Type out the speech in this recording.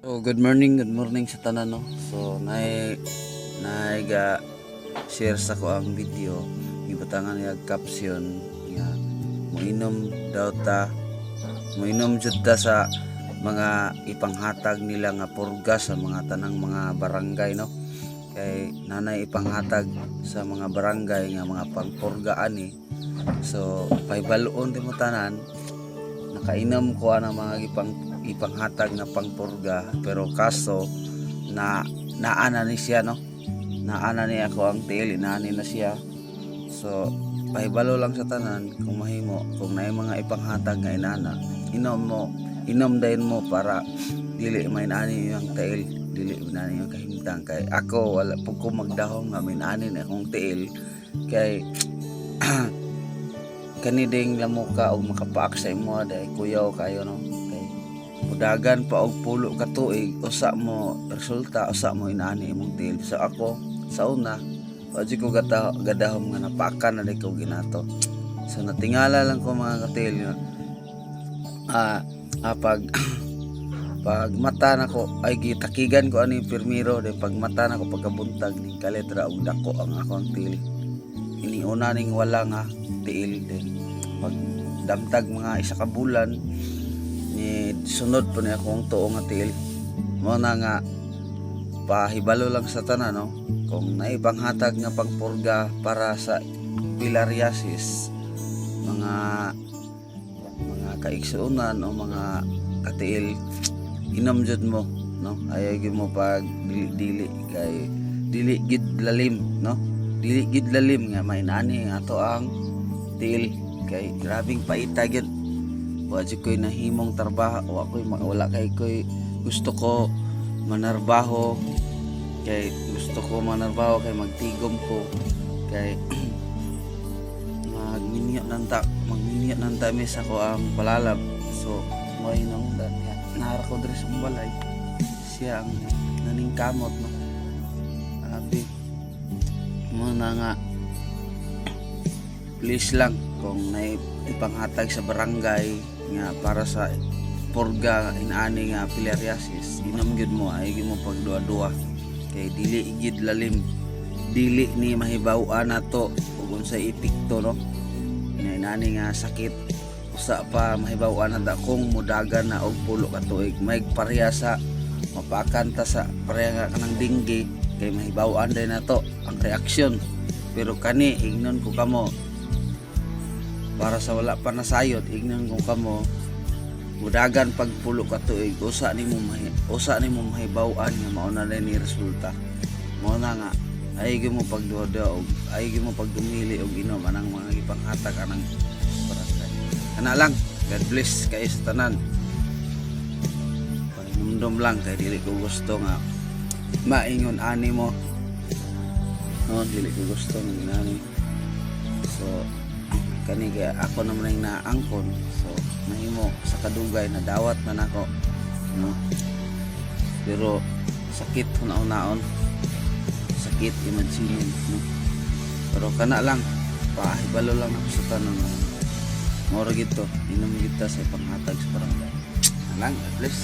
So, good morning sa tanan, no. So, nay nay ga share sa ko ang video, gibutangan niya caption nga moinom daw ta, moinom jud ta sa mga ipanghatag nila nga purga sa mga tanang mga barangay, no, kay nanay ipanghatag sa mga barangay nga mga pangpurga ani. So pahibaluon mo tanan, nakainom ko ang mga ipanghatag na pangpurga, pero kaso na naana ni siya, no, naana ni ako ang tiil, inaani na siya. So pahibalo lang sa tanan, kung mahimo, kung naay mga ipanghatag nga inana, inom mo, inom dayon mo para dili mainani yung tiil, dili mainani yung kahimtang, kay ako wala po ko magdahom nga mainani na akong tiil, kay kani ding lamuka og makapaak sa imo dahil kuyaw kayo, no, kay mudagan pa og 10 ka tuig, usa mo resulta, usa mo inaani imong tiil. So ako sa una, wa jud ko gadahom nga napaakan na di ko ginato. So natingala lang ko, mga katiil, nga pag mata nako ay gitakigan ko ani pirmiro de, pag mata nako pagkabuntag, ning kaletra og dako ang akong tiil. Iniuna ning wala nga tiil din, pag damtag mga isa ka bulan ni sunod po ni akong tuo nga tiil. Mo na nga pahibalo lang sa tanan, no, kung naipanghatag nga pangpurga para sa filariasis, mga kaigsuonan o mga katiil, inom jud mo, no. Ayaw gyud mo pag dili dili, kay dili gid lalim, no, dili gid lalim nga mainani nga ato ang tiil, kay grabing paita gyud. Wa jud ko'y nahimong trabaho, wa ko'y wala kay ko'y gusto ko manarbaho, kay gusto ko manarbaho kay magtigom ko, kay magminyo nanta mi sa ko ang palalab. So mo hinungdan nga nara ko diri sa balay, siya ang naningkamot, no. Abi mo na nga please lang, kung nay ipanghatag sa barangay nga para sa purga inaani nga filariasis, inom gyud mo, ay gyud mo pagduwa-duwa, kay dili gid lalim, dili ni mahibaw-an nato ug unsay epekto, no, nga inaani nga sakit. Usa pa mahibaw-an na kung mudagan na og 10 ka tuig, may pareha sa mapakan ta sa pareha nga kanang dengue, kay mahibaw-an din nato ang reaksyon. Pero kani, ingnon ko kamo, para sa wala pa nasayod, ingnon ko kamo, mudagan pag 10 ka tuig, usa nimo mahibaw-an nga mao na ni resulta. Mao na nga ay gyud mo pagduha og ay gyud mo pagdumili og inom anang mga gipanghatag anang barangay. Kana lang. God bless kayo sa tanan. Pahinumdum lang kay dili ko gusto nga maingon ani mo, no, dili ko gusto nga inani. So kani kay ako naman ang naangkon, so nahimo sa kadugay na dawat na nako, no, pero sakit hunaon, sakit imagine, no. Pero kana lang, pahibalo lang ako sa tanan nga mao ra gito, inom kita sa panghatag sa barangay. Lang. God bless.